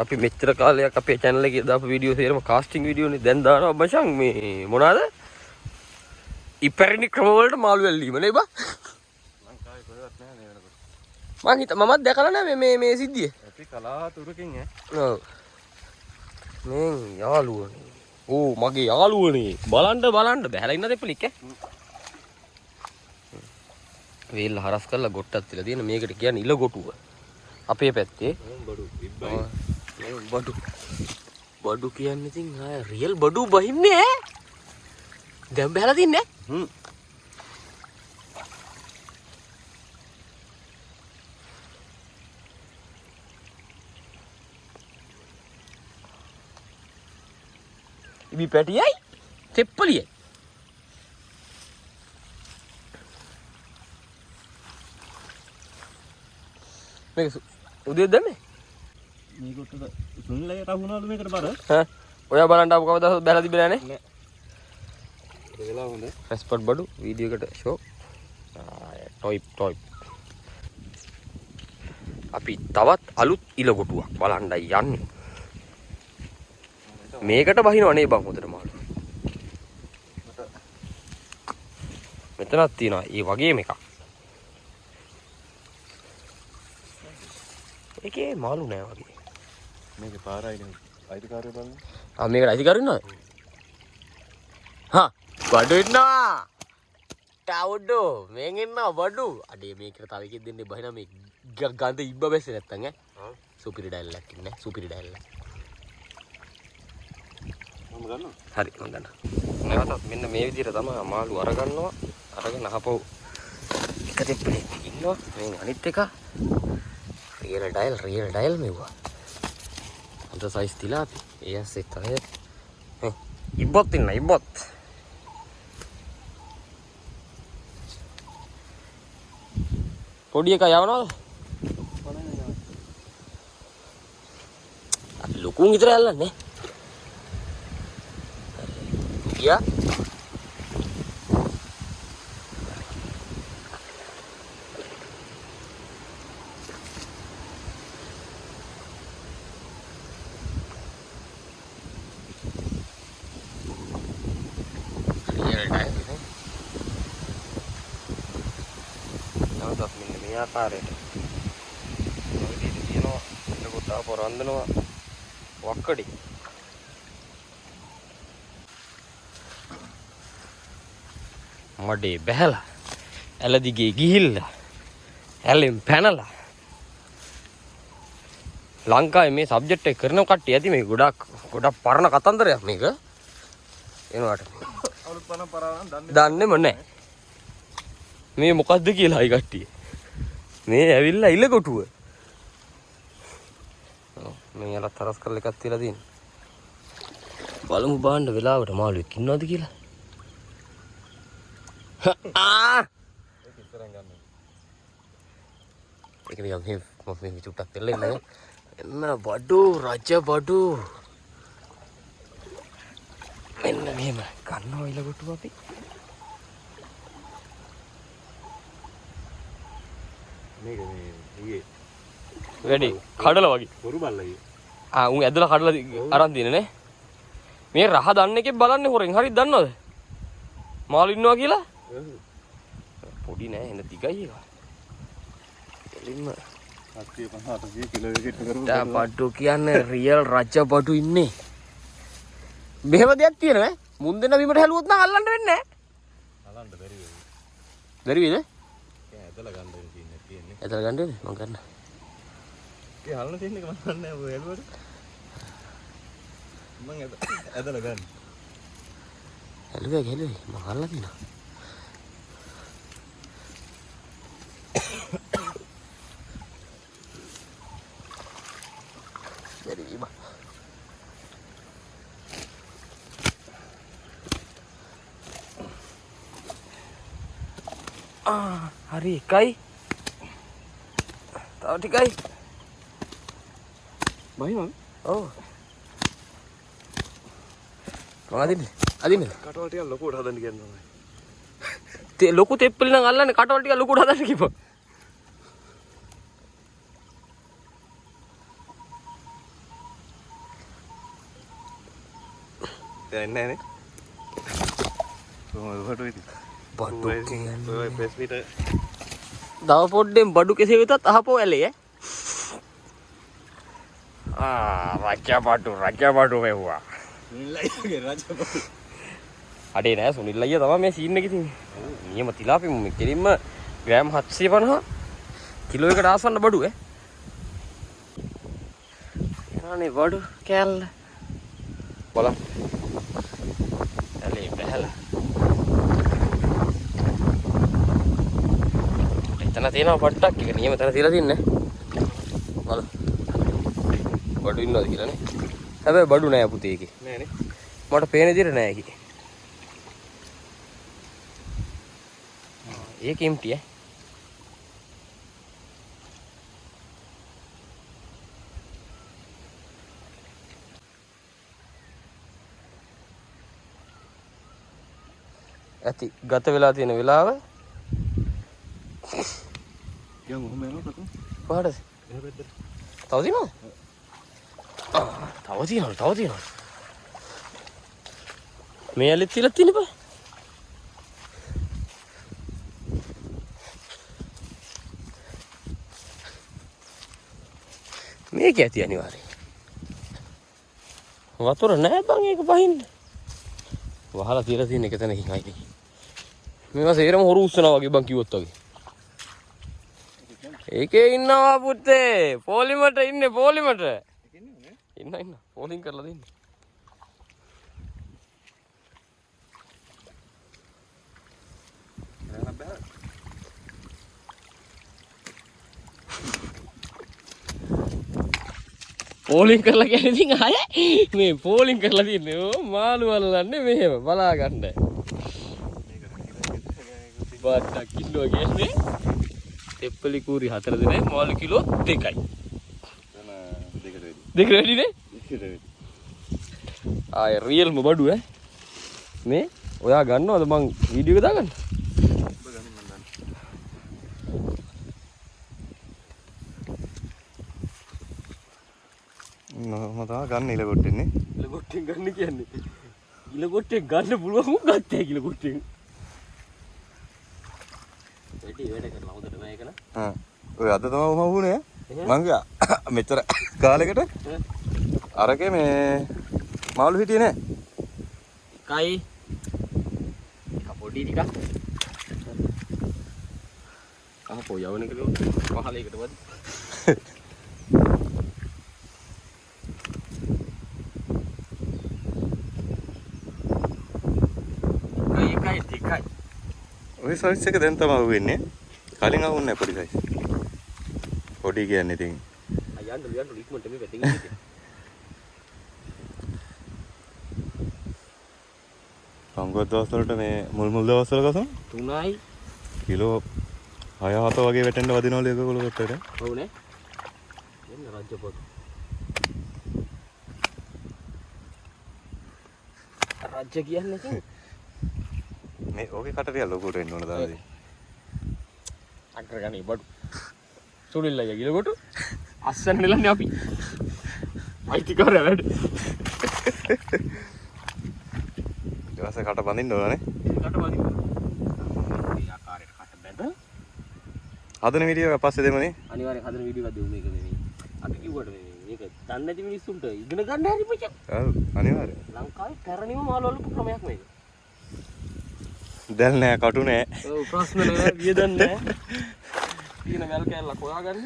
අපි මෙච්චර කාලයක් අපේ channel එකේ දාපු වීඩියෝ සේරම කාස්ටිං වීඩියෝනේ. දැන් දානවා මචං මේ මොනවාද? ඉපැරණි ක්‍රම වලට මාළු ඇල්ලීම නේ බා. ලංකාවේ කොහෙවත් නෑ මේ වෙනකොට. මං හිත මමත් දැකලා නෑ මේ මේ මේ සිද්ධිය. අපි කලාතුරකින් ඈ. ඔව්. මේ යාළුවනේ. ඕ මගේ යාළුවනේ. බලන්න බලන්න බහැලා ඉන්නද එපලික් ඈ. වේල්ල හරස් කරලා ගොට්ටක් තියලා තියෙන මේකට කියන්නේ ඉල ගොටුව. අපේ පැත්තේ බඩු ඉබ්බයි. මේ බඩු. බඩු කියන්නේ ඉතින් ආය රියල් බඩු බහින්නේ ඈ. දැන් බහැලා තින්නේ ඈ. හ්ම්. ඉබි පැටියයි තෙප්පලියයි. මේක උදේ දැම්මේ? මේ කොටද සුනිල් අයියට අහුණාලු මේකට බර. ඈ ඔයා බලන්න ආපු කවදාවත් බැලලා තිබිලා නෑනේ. නෑ. ඒක වෙලාව හොඳ. රෙස්පොට් බඩු වීඩියෝ එකට ෂෝ. ටොයිප් ටොයිප්. අපි තවත් අලුත් ඉල ගොටුවක් බලන්නයි යන්නේ. මේකට බහිනව නේ බං හොඳට මාළු. මෙතනක් තියෙනවා ඒ වගේම එකක්. ඒකේ මාළු නෑ වගේ. මේකේ පාරයි නේ. අයිතිකාරයෝ බලන්න. ආ මේකට අයිතිකාරයෝ ඉන්නවද? හා බඩු ඉන්නවා. ටවුඩෝ මෙන් ඉන්නවා බඩු. අඩේ මේකට තව එකෙක් දෙන්නේ බහිනා මේ ගඳ ඉබ්බ බැස්සේ නැත්තම් ඈ. ඔව්. සුපිරි ඩයල් එකක් ඉන්නේ. සුපිරි ඩයල් එකක්. මම ගන්නවා. හරි මං ගන්නවා. නැවතත් මෙන්න මේ විදිහට තමයි මාළු අරගන්නවා. අරගෙන අහපව් එක දෙප්පලෙක් ඉන්නවා. මේ අනිත් එක රියල් ඩයල් රියල් ඩයල් මෙව්වා. හොඳ සයිස් තිලාපි. ඒ ඇස්සෙත් තමයි. ඈ ඉබ්බොත් ඉන්න ඉබ්බොත්. පොඩි එකා යවනවද? අපි ලොකුන් විතරයි අල්ලන්නේ. ගියා. නැවතත් මෙන්න මේ ආකාරයට ඔය විදිහට තියෙනවා. එතකොට ආපහු රන්දනවා වක්කඩි. මඩේ බැහැලා ඇල දිගේ ගිහිල්ලා ඇලෙන් පැනලා ලංකාවේ මේ සබ්ජෙක්ට් එක කරන කට්ටිය ඇති. මේ ගොඩක් ගොඩක් පරණ කතන්දරයක් මේක. එනවාට අවුරුදු 50 පරානම් දන්නේ දන්නේම නැහැ මේ මොකද්ද කියලා අය කට්ටිය. මේ ඇවිල්ලා ඉල කොටුව. ඔව් මේ යාලත් හරස් කරලා එකක් තියලා තියෙනවා. බලමු බාන්න වෙලාවට මාළුවෙක් ඉන්නවද කියලා. ආ ඒක ඉස්සරහින් ගන්න. ඒක නිකන් මේ මම මේ චුට්ටක් තෙල්ල ඉන්න. එන්න බඩු රජ බඩු. මෙන්න මෙහෙම ගන්නවා ඉල කොටුව අපි. මේක මේ ඊයේ වැඩි කඩලා වගේ. හොරු බල්ලා ඊයේ. ආ උන් ඇදලා කඩලා අරන් තියෙන්නේ නේ. මේ රහ දන්න එකෙක් බලන්නේ හොරෙන්. හරිද දන්නවද? මාළු ඉන්නවා කියලා? ඔව්. පොඩි නෑ එන දිගයි ඒක. එලින්ම 750 800 කිලෝ එකකට කරපු දා බඩු කියන්නේ රියල් රජ බඩු ඉන්නේ. මෙහෙම දෙයක් තියෙනවා ඈ. මුන් දෙන බිමට හැලුවොත් නම් අල්ලන්න වෙන්නේ නෑ. අල්ලන්න බැරි වෙයි. බැරි වෙයිද? ඒ ඇදලා ගන්න වෙන සීන් එකක් තියෙන්නේ. ඇදලා ගන්න වෙන්නේ මං ගන්න. ඒ හලන සීන් එක මන් දන්නේ නෑ ඔය ඇලුවට. මං ඇදලා ගන්න. ඇලුවේ ගැලුවේ මං අල්ලලා තියෙනවා. බැරි වෙයි බං. ආ හරි එකයි. තව ටිකයි. බහිනවද? ඔව්. මං අදින්නේ. අදින්නේ. කටවල් ටිකක් ලොකුවට හදන්න කියනවා. ලොකු තෙප්පලි නම් අල්ලන්නේ කටවල් ටිකක් ලොකුවට හදන්න කිව්වා. දැන් නැහැ නේ. කොහොමද බඩු ඉතින්? බඩු කියන්නේ ඔය ප්‍රෙස් මීට දව පොඩ්ඩෙන් බඩු කෙසේ වෙතත් අහපෝ ඇලේ ඈ. ආ රජ බඩු රජ බඩු මෙව්වා. සුනිල් අයියාගේ රජ බඩු. අඩේ නෑ සුනිල් අයියා තමයි මේ සීන් එකේ තියෙන්නේ. නියම තිලාපි මේ කෙලින්ම ග්‍රෑම් 750 කිලෝ එකට ආසන්න බඩු ඈ. එනානේ බඩු කෑල්ල. බලන්න. ඇලේ බැහැලා. එතන තියෙනවා බඩක් එක නියම තැන තියලා තින්නේ. බලන්න. බඩු ඉන්නවද කියලා නේ. හැබැයි බඩු නෑ පුතේ ඒකේ. නෑ නේ. මට පේන විදිහට නෑ ඒකේ. ඒක එම්ටි ඈ. ඇති ගත වෙලා තියෙන වෙලාව යන් ඔහොම යනවා කතුන්. කොහටද? එහා පැත්තට. තව තියෙනවද? තව තියෙනවලු තව තියෙනවලු. මේ ඇලෙත් තියලා තියෙන බා. මේක ඇති අනිවාර්යයෙන්. වතුර නෑ බං ඒක බහින්න. වහලා තියලා තියෙන එක තැනකින් ආයි. මේවා සේරම හොරු උස්සනවා වගේ බං කිව්වොත් වගේ. ඒකේ ඉන්නවා පුතේ. පොලිමට ඉන්නේ පොලිමට. ඉන්න ඉන්න පොලිං කරලා දෙන්න. පෝලිං කරලා කියන්නේ ඉතින් ආයේ මේ පෝලිං කරලා තින්නේ ඕ මාළු අල්ලන්නේ මෙහෙම බලා ගන්න. බඩක් කිලෝ කියන්නේ තෙප්පලි කූරි 4 දෙනයි මාළු කිලෝ 2යි. දෙකට වැඩි. දෙකට වැඩි නේ? දෙකට වැඩි. ආයේ රියල්ම බඩු ඈ. මේ ඔයා ගන්නවද මං වීඩියෝ එක දාගන්න? ඔබ ගනින් මං දාන්න. මම තමයි ගන්න ඉල කොට්ටෙන්නේ. ඉල කොට්ටෙන් ගන්න කියන්නේ. ඉල කොට්ටෙන් ගන්න පුළුවන් උන් ගත්තේ ඉල කොට්ටෙන්. වැඩි වැඩ කරලා හොඳට නෑ ඒක නා. හා. ඔය අද තමයි මම වුණේ. මං ගියා මෙච්චර කාලෙකට අරකේ මේ මාළු හිටියේ නෑ. එකයි එක පොඩි ටිකක්. අහපෝ යවන එක දුන්න පහල එකට වද. එකයි දෙකයි. ඔය සයිස් එක දැන් තමයි වෙන්නේ. කලින් ආවුන්නේ නෑ පොඩි සයිස්. පොඩි කියන්නේ ඉතින්. යන්න යන්න ඉක්මනට මේ පැත්තෙන් ඉන්නේ. පංගුවක් දවස් වලට මේ මුල් මුල් දවස් වල කසම් 3යි කිලෝ 6 7 වගේ වැටෙන්න වදිනවලු එක කොළ කොට්ටට. ඔව් නේ. මෙන්න රජ්‍ය පොත. රජ්‍ය කියන්නේ ඉතින් මේ ඕකේ කට ටික ලොකුට එන්න ඕන දාදී. අග්‍රගණී බඩු. සුනිල් අයියා කිලෝ කොටු. අස්සන් නෙලන්නේ අපි. අයිතිකාරය වැඩ. ඊට පස්සේ කට බඳින්න ඕනනේ. කට බඳින්න. මේ ආකාරයට කට බැඳ. හදන වීඩියෝ එක පස්සේ දෙමුනේ. අනිවාර්යෙන් හදන වීඩියෝ එකක් දෙමු මේක මේ. අපි කිව්වට මේ මේක දන්නේ නැති මිනිස්සුන්ට ඉගෙන ගන්න හරි මචං. ඔව් අනිවාර්යෙන්. ලංකාවේ පැරණිම මාළු අල්ලපු ක්‍රමයක් මේක. දැල් නෑ කටු නෑ. ඔව් ප්‍රශ්න නෑ වියදම් නෑ. තියෙන මැල් කෑල්ලක් හොයාගන්න.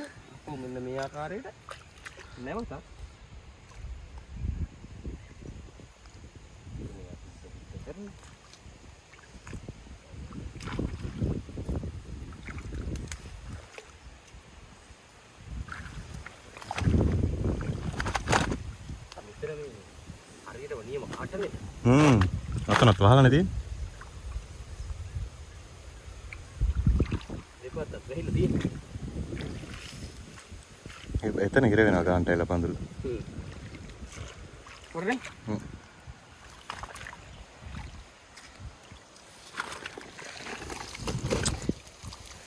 ඔව් මෙන්න මේ ආකාරයට නැවතත් හරියටම නියම කටනේ. අතනත් වහලානේ තියෙන්නේ. දෙපැත්තත් වැහිලා තියෙන්නේ. එතන ඉර වෙනවා ගන්නට එලා පඳුල. හරිනේ?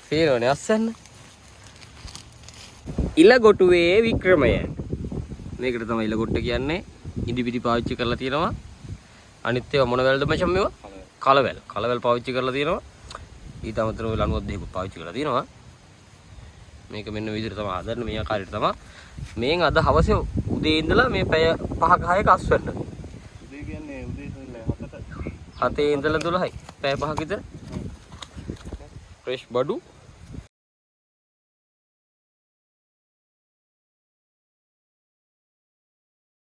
පේනවනේ අස්සන්න. ඉලගොටුවේ වික්‍රමය. මේකට තමයි ඉලගොට්ට කියන්නේ. ඉදිපිටි පාවිච්චි කරලා තියෙනවා. අනිත් ඒවා මොන වැල්ද මචං මේවා? කලවැල්. කලවැල් පාවිච්චි කරලා තියෙනවා. ඊට අමතරව ලණුවක් දෙකක් පාවිච්චි කරලා තියෙනවා. මේක මෙන්න මේ විදිහට තමයි හදන්නේ, මේ ආකාරයට තමයි. මේන් අද හවසේ උදේ ඉඳලා මේ පැය 5ක 6ක අස්වැන්න. උදේ කියන්නේ උදේ ඉඳලා 7ට. 7 ඉඳලා 12යි. පැය 5ක විතර. ෆ්‍රෙෂ් බඩු.